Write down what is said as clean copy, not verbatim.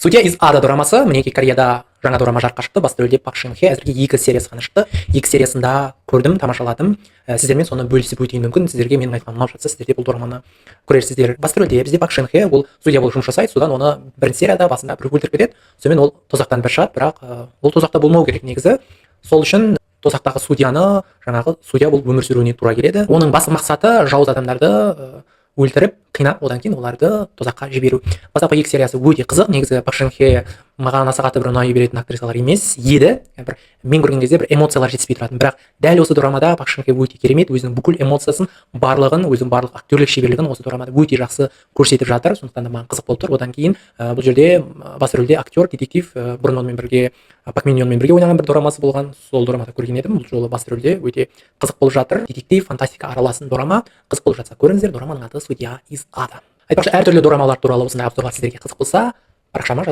Судья из ада дорамасы. Мінекей, Кореяда жаңа дорама жарыққа шықты. Басты рөлде Пак Шын Хе. Әзірге екі сериясы ғана шықты, екі сериясын да көрдім, тамашаладым. Сіздермен соны бөлісіп өтейін. Мүмкін, сіздерге менің айтқаным ұнап жатса, сіздер де бұл дораманы көрерсіздер. Басты рөлде бізде Пак Шын Хе. Ол судья болып жұмыс жасайды. Содан оны бірінші серияда басында біреу өлтіріп кетеді. Сонымен ол тозақтан бір шығады, бірақ ол тозақта болмау керек негізі. Сол үшін тозақтағы судьяны, жаңағы судья болып өмір сүруіне тура келеді. Оның басты мақсаты — жауыз адамдарды өлтіріп, қинап, одан кейін оларды тозаққа жіберу. Бастапқы екі сериясы өте қызық. Негізі Пак Шын Хе маған аса қатты бір ұнай беретін актрисалар емес еді, бір мен көрген кезде бір эмоциялар жетіспей тұратын. Бірақ дәл осы дорамада Пак Шын Хе өте керемет өзінің бүкіл эмоциясын барлығын, өзінің барлық актерлік шеберлігін осы дорамада өте жақсы көрсетіп жатыр. Сондықтан да маған қызық болып тұр. Одан кейін бұл жерде басты рөлде актер детектив, бұрын онымен бірге, Пак Мин Йонмен бірге ойнаған бір дорамасы болған, сол дорамада көрген едім. Бұл жолы басты рөлде, өте қызық болып жатыр. Детектив, фантастика араласын дорама. Қызық болып жатса, көріңіздер. Дораманың аты «Судья из ада». Айтпақшы, әртүрлі дорамалар туралы осындай обзорлар сіздерге қызық болса, парақшама жазылып